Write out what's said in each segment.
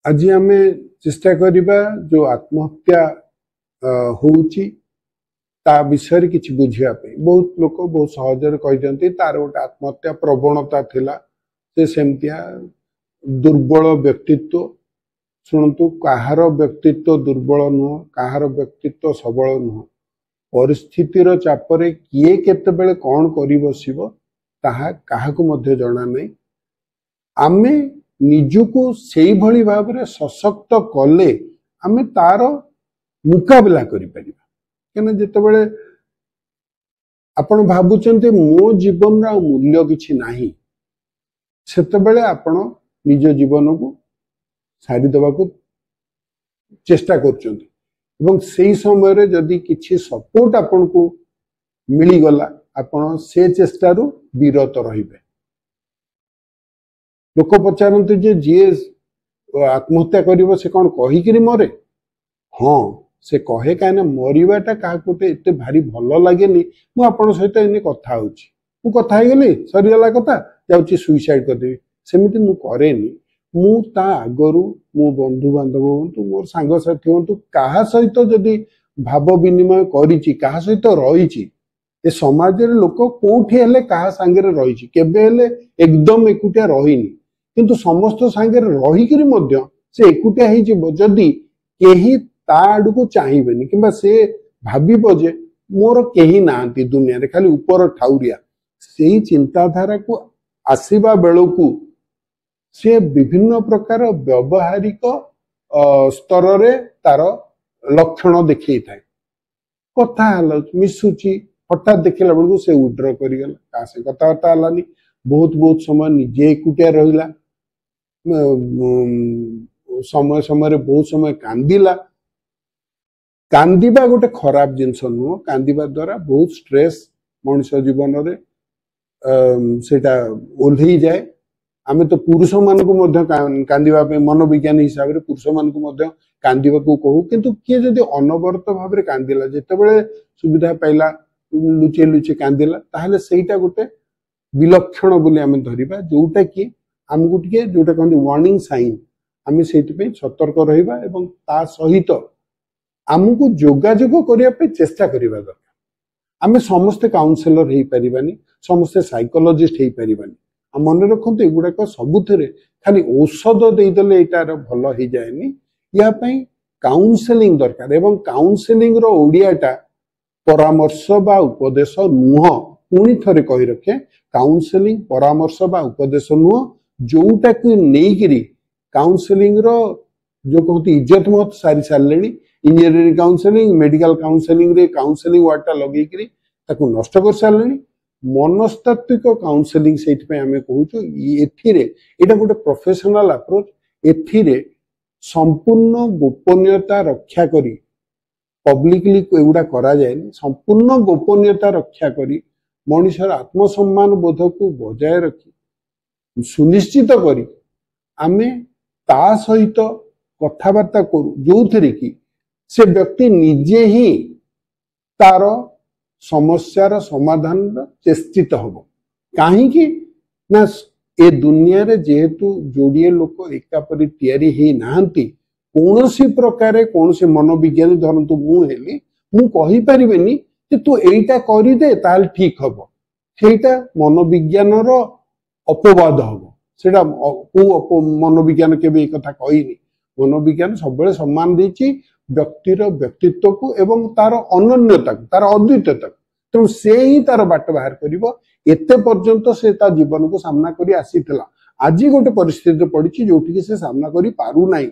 ଆଜି ଆମେ ଚେଷ୍ଟା କରିବା ଯୋଉ ଆତ୍ମହତ୍ୟା ହଉଛି ତା ବିଷୟରେ କିଛି ବୁଝିବା ପାଇଁ। ବହୁତ ଲୋକ ବହୁତ ସହଜରେ କହିଦିଅନ୍ତି ତାର ଗୋଟେ ଆତ୍ମହତ୍ୟା ପ୍ରବଣତା ଥିଲା, ସେ ସେମିତିଆ ଦୁର୍ବଳ ବ୍ୟକ୍ତିତ୍ୱ। ଶୁଣନ୍ତୁ, କାହାର ବ୍ୟକ୍ତିତ୍ୱ ଦୁର୍ବଳ ନୁହଁ, କାହାର ବ୍ୟକ୍ତିତ୍ୱ ସବଳ ନୁହଁ। ପରିସ୍ଥିତିର ଚାପରେ କିଏ କେତେବେଳେ କ'ଣ କରି ବସିବ ତାହା କାହାକୁ ମଧ୍ୟ ଜଣା ନାହିଁ। ଆମେ ନିଜକୁ ସେଇଭଳି ଭାବରେ ସଶକ୍ତ କଲେ ଆମେ ତାର ମୁକାବିଲା କରିପାରିବା। କାହିଁକିନା ଯେତେବେଳେ ଆପଣ ଭାବୁଛନ୍ତି ମୋ ଜୀବନର ଆଉ ମୂଲ୍ୟ କିଛି ନାହିଁ, ସେତେବେଳେ ଆପଣ ନିଜ ଜୀବନକୁ ସାରିଦେବାକୁ ଚେଷ୍ଟା କରୁଛନ୍ତି। ଏବଂ ସେଇ ସମୟରେ ଯଦି କିଛି ସପୋର୍ଟ ଆପଣଙ୍କୁ ମିଳିଗଲା, ଆପଣ ସେ ଚେଷ୍ଟାରୁ ବିରତ ରହିବେ। ଲୋକ ପଚାରନ୍ତି ଯେ ଯିଏ ଆତ୍ମହତ୍ୟା କରିବ ସେ କ'ଣ କହିକିରି ମରେ? ହଁ, ସେ କହେ। କାହିଁକିନା ମରିବାଟା କାହାକୁ ଗୋଟେ ଏତେ ଭାରି ଭଲ ଲାଗେନି। ମୁଁ ଆପଣଙ୍କ ସହିତ ଏଇନେ କଥା ହଉଛି, ମୁଁ କଥା ହେଇଗଲି, ସରିଗଲା କଥା, ଯାଉଛି ସୁଇସାଇଡ କରିଦେବି, ସେମିତି ମୁଁ କରେନି। ମୁଁ ତା ଆଗରୁ ମୋ ବନ୍ଧୁବାନ୍ଧବ ହୁଅନ୍ତୁ, ମୋର ସାଙ୍ଗସାଥି ହୁଅନ୍ତୁ, କାହା ସହିତ ଯଦି ଭାବ ବିନିମୟ କରିଛି, କାହା ସହିତ ରହିଛି, ଏ ସମାଜରେ ଲୋକ କୋଉଠି ହେଲେ କାହା ସାଙ୍ଗରେ ରହିଛି, କେବେ ହେଲେ ଏକଦମ ଏକୁଟିଆ ରହିନି। କିନ୍ତୁ ସମସ୍ତ ସାଙ୍ଗରେ ରହିକିରି ମଧ୍ୟ ସେ ଏକୁଟିଆ ହେଇଯିବ ଯଦି କେହି ତା ଆଡକୁ ଚାହିଁବେନି, କିମ୍ବା ସେ ଭାବିବ ଯେ ମୋର କେହି ନାହାନ୍ତି ଦୁନିଆରେ, ଖାଲି ଉପର ଠାଉରିଆ। ସେଇ ଚିନ୍ତାଧାରାକୁ ଆସିବା ବେଳକୁ ସେ ବିଭିନ୍ନ ପ୍ରକାର ବ୍ୟବହାରିକ ସ୍ତରରେ ତାର ଲକ୍ଷଣ ଦେଖେଇଥାଏ। କଥା ହେଲା, ମିଶୁଛି, ହଠାତ୍ ଦେଖିଲା ବେଳକୁ ସେ ୱିଡ୍ର କରିଗଲା, କାହା ସହିତ କଥାବାର୍ତ୍ତା ହେଲାନି, ବହୁତ ବହୁତ ସମୟ ନିଜେ ଏକୁଟିଆ ରହିଲା, ସମୟ ସମୟରେ ବହୁତ ସମୟ କାନ୍ଦିଲା। କାନ୍ଦିବା ଗୋଟେ ଖରାପ ଜିନିଷ ନୁହଁ। କାନ୍ଦିବା ଦ୍ୱାରା ବହୁତ ଷ୍ଟ୍ରେସ୍ ମଣିଷ ଜୀବନରେ ସେଇଟା ଓହ୍ଲେଇ ଯାଏ। ଆମେ ତ ପୁରୁଷମାନଙ୍କୁ ମଧ୍ୟ କାନ୍ଦିବା ପାଇଁ ମନୋବିଜ୍ଞାନୀ ହିସାବରେ ପୁରୁଷମାନଙ୍କୁ ମଧ୍ୟ କାନ୍ଦିବାକୁ କହୁ। କିନ୍ତୁ କିଏ ଯଦି ଅନବରତ ଭାବରେ କାନ୍ଦିଲା, ଯେତେବେଳେ ସୁବିଧା ପାଇଲା ଲୁଚେଇ ଲୁଚେଇ କାନ୍ଦିଲା, ତାହେଲେ ସେଇଟା ଗୋଟେ ବିଲକ୍ଷଣ ବୋଲି ଆମେ ଧରିବା, ଯୋଉଟା କି ଆମକୁ ଟିକେ ଯୋଉଟା କହନ୍ତି ୱାର୍ଣ୍ଣିଂ ସାଇନ୍। ଆମେ ସେଇଥିପାଇଁ ସତର୍କ ରହିବା ଏବଂ ତା ସହିତ ଆମକୁ ଯୋଗାଯୋଗ କରିବା ପାଇଁ ଚେଷ୍ଟା କରିବା ଦରକାର। ଆମେ ସମସ୍ତେ କାଉନସେଲର ହେଇପାରିବାନି, ସମସ୍ତେ ସାଇକୋଲୋଜିଷ୍ଟ ହେଇପାରିବାନି। ଆଉ ମନେ ରଖନ୍ତୁ, ଏଗୁଡାକ ସବୁଥିରେ ଖାଲି ଔଷଧ ଦେଇଦେଲେ ଏଇଟାର ଭଲ ହେଇଯାଏନି। ୟା ପାଇଁ କାଉନସେଲିଂ ଦରକାର। ଏବଂ କାଉନସେଲିଂର ଓଡ଼ିଆଟା ପରାମର୍ଶ ବା ଉପଦେଶ ନୁହଁ। ପୁଣି ଥରେ କହି ରଖେ, କାଉନସେଲିଂ ପରାମର୍ଶ ବା ଉପଦେଶ ନୁହଁ। ଯୋଉଟାକୁ ନେଇକିରି କାଉନସେଲିଂର ଯୋଉ କହନ୍ତି ଇଜ୍ଜତ ମହତ ସାରି ସାରିଲେଣି, ଇଞ୍ଜିନିୟରିଂ କାଉନସେଲିଂ, ମେଡିକାଲ କାଉନସେଲିଂରେ କାଉନସେଲିଂ ୱାର୍ଡଟା ଲଗେଇକିରି ତାକୁ ନଷ୍ଟ କରିସାରିଲେଣି। ମନସ୍ତାତ୍ତ୍ୱିକ କାଉନସେଲିଂ ସେଇଥିପାଇଁ ଆମେ କହୁଛୁ, ଏଥିରେ ଏଇଟା ଗୋଟେ ପ୍ରଫେସନାଲ ଆପ୍ରୋଚ। ଏଥିରେ ସମ୍ପୂର୍ଣ୍ଣ ଗୋପନୀୟତା ରକ୍ଷା କରି, ପବ୍ଲିକଲି ଏଗୁଡ଼ା କରାଯାଏନି, ସମ୍ପୂର୍ଣ୍ଣ ଗୋପନୀୟତା ରକ୍ଷା କରି ମଣିଷର ଆତ୍ମସମ୍ମାନ ବୋଧକୁ ବଜାୟ ରଖି ସୁନିଶ୍ଚିତ କରି ଆମେ ତା ସହିତ କଥାବାର୍ତ୍ତା କରୁ, ଯୋଉଥିରେ କି ସେ ବ୍ୟକ୍ତି ନିଜେ ହିଁ ତାର ସମସ୍ୟାର ସମାଧାନର ଚେଷ୍ଟିତ ହବ। କାହିଁକି ନା ଏ ଦୁନିଆରେ ଯେହେତୁ ଯୋଡ଼ିଏ ଲୋକ ଏକାପରି ତିଆରି ହେଇନାହାନ୍ତି, କୌଣସି ପ୍ରକାରେ କୌଣସି ମନୋବିଜ୍ଞାନୀ ଧରନ୍ତୁ ମୁଁ ହେଲି, ମୁଁ କହିପାରିବିନି ଯେ ତୁ ଏଇଟା କରିଦେ ତାହେଲେ ଠିକ ହବ। ସେଇଟା ମନୋବିଜ୍ଞାନର ଅପବାଦ ହବ। ସେଇଟା କୋଉ ମନୋବିଜ୍ଞାନ କେବେ ଏଇ କଥା କହିନି। ମନୋବିଜ୍ଞାନ ସବୁବେଳେ ସମ୍ମାନ ଦେଇଛି ବ୍ୟକ୍ତିର ବ୍ୟକ୍ତିତ୍ୱକୁ ଏବଂ ତାର ଅନନ୍ୟତାକୁ, ତାର ଅଦ୍ୱିତୀୟତାକୁ। ତେଣୁ ସେ ହିଁ ତାର ବାଟ ବାହାର କରିବ। ଏତେ ପର୍ଯ୍ୟନ୍ତ ସେ ତା ଜୀବନକୁ ସାମ୍ନା କରି ଆସିଥିଲା, ଆଜି ଗୋଟେ ପରିସ୍ଥିତିରେ ପଡିଛି ଯୋଉଠିକି ସେ ସାମ୍ନା କରି ପାରୁନାହିଁ।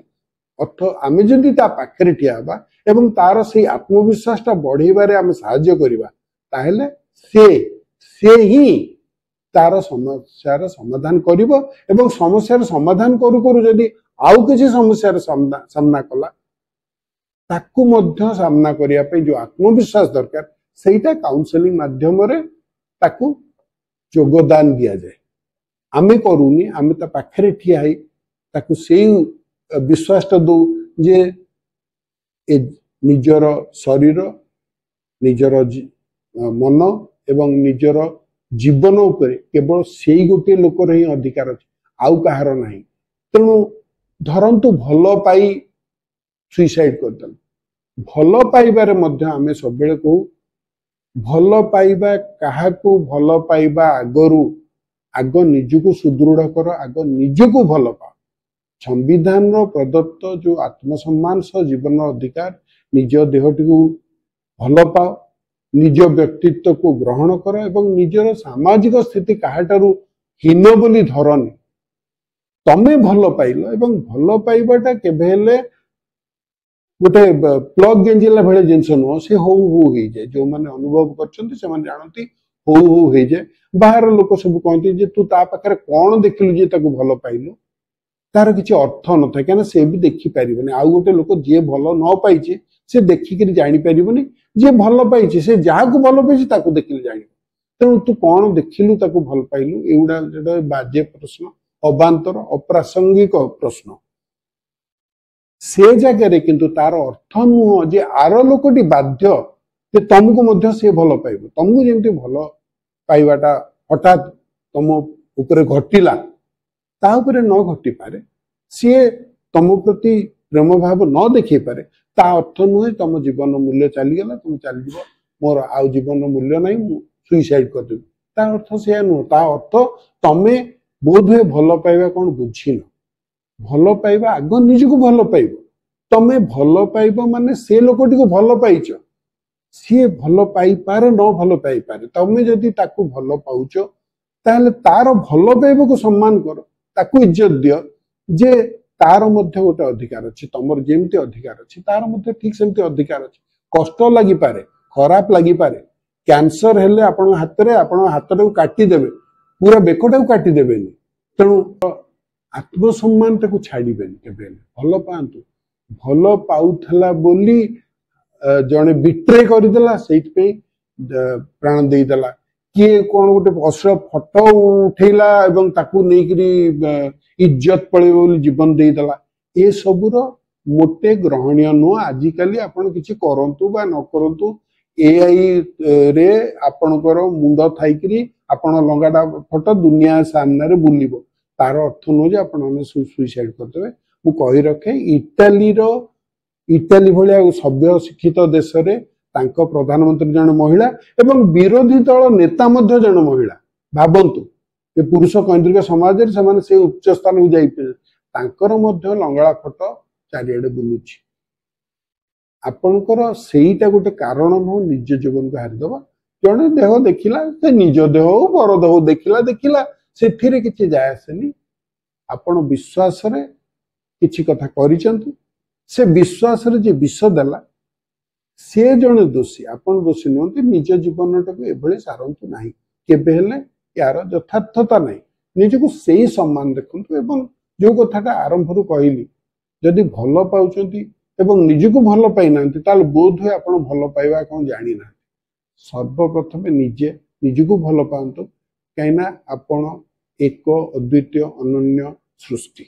ଅର୍ଥ ଆମେ ଯଦି ତା ପାଖରେ ଠିଆ ହେବା ଏବଂ ତାର ସେଇ ଆତ୍ମବିଶ୍ୱାସଟା ବଢେଇବାରେ ଆମେ ସାହାଯ୍ୟ କରିବା, ତାହେଲେ ସେ ହିଁ ତାର ସମସ୍ୟାର ସମାଧାନ କରିବ। ଏବଂ ସମସ୍ୟାର ସମାଧାନ କରୁ କରୁ ଯଦି ଆଉ କିଛି ସମସ୍ୟାର ସାମ୍ନା କଲା, ତାକୁ ମଧ୍ୟ ସାମ୍ନା କରିବା ପାଇଁ ଯୋଉ ଆତ୍ମବିଶ୍ୱାସ ଦରକାର, ସେଇଟା କାଉନସେଲିଂ ମାଧ୍ୟମରେ ତାକୁ ଯୋଗଦାନ ଦିଆଯାଏ। ଆମେ କରୁନି, ଆମେ ତା ପାଖରେ ଠିଆ ହେଇ ତାକୁ ସେଇ ବିଶ୍ୱାସଟା ଦଉ ଯେ ଏ ନିଜର ଶରୀର, ନିଜର ମନ ଏବଂ ନିଜର ଜୀବନ ଉପରେ କେବଳ ସେଇ ଗୋଟିଏ ଲୋକର ହିଁ ଅଧିକାର ଅଛି, ଆଉ କାହାର ନାହିଁ। ତେଣୁ ଧରନ୍ତୁ ଭଲ ପାଇ ସୁଇସାଇଡ୍ କରିଦେଲେ। ଭଲ ପାଇବାରେ ମଧ୍ୟ ଆମେ ସବୁବେଳେ କହୁ, ଭଲ ପାଇବା କାହାକୁ ଭଲ ପାଇବା ଆଗରୁ ଆଗ ନିଜକୁ ସୁଦୃଢ଼ କର, ଆଗ ନିଜକୁ ଭଲ ପାଅ। ସମ୍ବିଧାନର ପ୍ରଦତ୍ତ ଯୋଉ ଆତ୍ମସମ୍ମାନ ସହ ଜୀବନର ଅଧିକାର, ନିଜ ଦେହଟିକୁ ଭଲ ପାଅ, ନିଜ ବ୍ୟକ୍ତିତ୍ୱକୁ ଗ୍ରହଣ କର ଏବଂ ନିଜର ସାମାଜିକ ସ୍ଥିତି କାହାଠାରୁ ହୀନ ବୋଲି ଧରନି। ତମେ ଭଲ ପାଇଲ, ଏବଂ ଭଲ ପାଇବାଟା କେବେ ହେଲେ ଗୋଟେ ପ୍ଲଗ ଗେଞ୍ଜିଲା ଭଳିଆ ଜିନିଷ ନୁହଁ, ସେ ହଉ ହଉ ହେଇଯାଏ। ଯୋଉମାନେ ଅନୁଭବ କରିଛନ୍ତି ସେମାନେ ଜାଣନ୍ତି ହଉ ହଉ ହେଇଯାଏ। ବାହାର ଲୋକ ସବୁ କହନ୍ତି ଯେ ତୁ ତା ପାଖରେ କଣ ଦେଖିଲୁ ଯେ ତାକୁ ଭଲ ପାଇଲୁ? ତାର କିଛି ଅର୍ଥ ନଥାଏ, କାହିଁକିନା ସେ ବି ଦେଖିପାରିବନି। ଆଉ ଗୋଟେ ଲୋକ ଯିଏ ଭଲ ନ ପାଇଛି ସେ ଦେଖିକିରି ଜାଣିପାରିବନି, ଯିଏ ଭଲ ପାଇଛି ସେ ଯାହାକୁ ଭଲ ପାଇଛି ତାକୁ ଦେଖିଲେ ଜାଣିବ। ତେଣୁ ତୁ କଣ ଦେଖିଲୁ ତାକୁ ଭଲ ପାଇଲୁ, ଏଇଗୁଡ଼ା ଗୋଟେ ବାଜେ ପ୍ରଶ୍ନ, ଅବାନ୍ତର, ଅପ୍ରାସଙ୍ଗିକ ପ୍ରଶ୍ନ ସେ ଜାଗାରେ। କିନ୍ତୁ ତାର ଅର୍ଥ ନୁହଁ ଯେ ଆର ଲୋକଟି ବାଧ୍ୟ ଯେ ତମକୁ ମଧ୍ୟ ସେ ଭଲ ପାଇବ। ତମକୁ ଯେମିତି ଭଲ ପାଇବାଟା ହଠାତ୍ ତମ ଉପରେ ଘଟିଲା, ତା ଉପରେ ନ ଘଟିପାରେ। ସିଏ ତମ ପ୍ରତି ପ୍ରେମ ଭାବ ନ ଦେଖେଇ ପାରେ, ତା ଅର୍ଥ ନୁହେଁ ତମ ଜୀବନ ମୂଲ୍ୟ ଚାଲିଗଲା, ତମେ ଚାଲିଯିବ, ମୋର ଆଉ ଜୀବନ ମୂଲ୍ୟ ନାହିଁ, ମୁଁ ସୁଇସାଇଡ୍ କରିଦେବି। ତା ଅର୍ଥ ସେଇଆ ନୁହଁ। ତା ଅର୍ଥ ତମେ ବୋଧହୁଏ ଭଲ ପାଇବା କଣ ବୁଝିନ। ଭଲ ପାଇବା ଆଗ ନିଜକୁ ଭଲ ପାଇବ। ତମେ ଭଲ ପାଇବ ମାନେ ସେ ଲୋକଟିକୁ ଭଲ ପାଇଛ, ସିଏ ଭଲ ପାଇପାରେ ନ ଭଲ ପାଇପାରେ, ତମେ ଯଦି ତାକୁ ଭଲ ପାଉଛ ତାହେଲେ ତାର ଭଲ ପାଇବାକୁ ସମ୍ମାନ କର, ତାକୁ ଇଜ୍ଜତ ଦିଅ ଯେ ତାର ମଧ୍ୟ ଗୋଟେ ଅଧିକାର ଅଛି। ତମର ଯେମିତି ଅଧିକାର ଅଛି ତାର ମଧ୍ୟ ଠିକ ସେମିତି ଅଧିକାର ଅଛି। କଷ୍ଟ ଲାଗିପାରେ, ଖରାପ ଲାଗିପାରେ। କ୍ୟାନ୍ସର ହେଲେ ଆପଣଙ୍କ ହାତରେ, ଆପଣଙ୍କ ହାତଟାକୁ କାଟିଦେବେ, ପୁରା ବେକଟାକୁ କାଟିଦେବେନି। ତେଣୁ ଆତ୍ମସମ୍ମାନଟାକୁ ଛାଡ଼ିବେନି କେବେ ହେଲେ। ଭଲ ପାଆନ୍ତୁ। ଭଲ ପାଉଥିଲା ବୋଲି ଜଣେ ବିଟ୍ରେ କରିଦେଲା, ସେଇଥିପାଇଁ ପ୍ରାଣ ଦେଇଦେଲା। କିଏ କଣ ଗୋଟେ ଅଶ୍ଳୀଳ ଫଟୋ ଉଠେଇଲା ଏବଂ ତାକୁ ନେଇକିରି ଇଜ୍ଜତ ପଳେଇବ ବୋଲି ଜୀବନ ଦେଇଦେଲା। ଏସବୁର ମୋଟେ ଗ୍ରହଣୀୟ ନୁହଁ। ଆଜିକାଲି ଆପଣ କିଛି କରନ୍ତୁ ବା ନ କରନ୍ତୁ, ଏଆଇ ରେ ଆପଣଙ୍କର ମୁଣ୍ଡ ଥାଇକିରି ଆପଣ ଲଙ୍ଗାଟା ଫଟୋ ଦୁନିଆ ସାମ୍ନାରେ ବୁଲିବ, ତାର ଅର୍ଥ ନୁହଁ ଯେ ଆପଣ ମାନେ ସୁଇସାଇଡ୍ କରିଦେବେ। ମୁଁ କହି ରଖେ, ଇଟାଲୀ ଭଳିଆ ସଭ୍ୟ ଶିକ୍ଷିତ ଦେଶରେ ତାଙ୍କ ପ୍ରଧାନମନ୍ତ୍ରୀ ଜଣେ ମହିଳା ଏବଂ ବିରୋଧୀ ଦଳ ନେତା ମଧ୍ୟ ଜଣେ ମହିଳା। ଭାବନ୍ତୁ, ଏ ପୁରୁଷ କୈନ୍ଦ୍ରିକ ସମାଜରେ ସେମାନେ ସେ ଉଚ୍ଚ ସ୍ଥାନକୁ ଯାଇପାରିବେ, ତାଙ୍କର ମଧ୍ୟ ଲଙ୍ଗଳା ଫଟୋ ଚାରିଆଡେ ବୁଲୁଛି। ଆପଣଙ୍କର ସେଇଟା ଗୋଟେ କାରଣ ନୁହଁ ନିଜ ଜୀବନକୁ ହାରିଦବା। ଜଣେ ଦେହ ଦେଖିଲା, ସେ ନିଜ ଦେହ ହଉ ପର ଦେହ ହଉ, ଦେଖିଲା ଦେଖିଲା, ସେଥିରେ କିଛି ଯାଏ ଆସେନି। ଆପଣ ବିଶ୍ୱାସରେ କିଛି କଥା କରିଛନ୍ତି, ସେ ବିଶ୍ୱାସରେ ଯେ ବିଷ ଦେଲା ସେ ଜଣେ ଦୋଷୀ, ଆପଣ ଦୋଷୀ ନୁହନ୍ତି। ନିଜ ଜୀବନଟାକୁ ଏଭଳି ସାରନ୍ତୁ ନାହିଁ କେବେ ହେଲେ, ୟାର ଯଥାର୍ଥତା ନାହିଁ। ନିଜକୁ ସେଇ ସମ୍ମାନ ଦେଖନ୍ତୁ। ଏବଂ ଯୋଉ କଥାଟା ଆରମ୍ଭରୁ କହିଲି, ଯଦି ଭଲ ପାଉଛନ୍ତି ଏବଂ ନିଜକୁ ଭଲ ପାଇନାହାନ୍ତି, ତାହେଲେ ବୋଧ ହୁଏ ଆପଣ ଭଲ ପାଇବା କଣ ଜାଣିନାହାନ୍ତି। ସର୍ବପ୍ରଥମେ ନିଜେ ନିଜକୁ ଭଲ ପାଆନ୍ତୁ, କାହିଁକିନା ଆପଣ ଏକ ଅଦ୍ୱିତୀୟ ଅନନ୍ୟ ସୃଷ୍ଟି।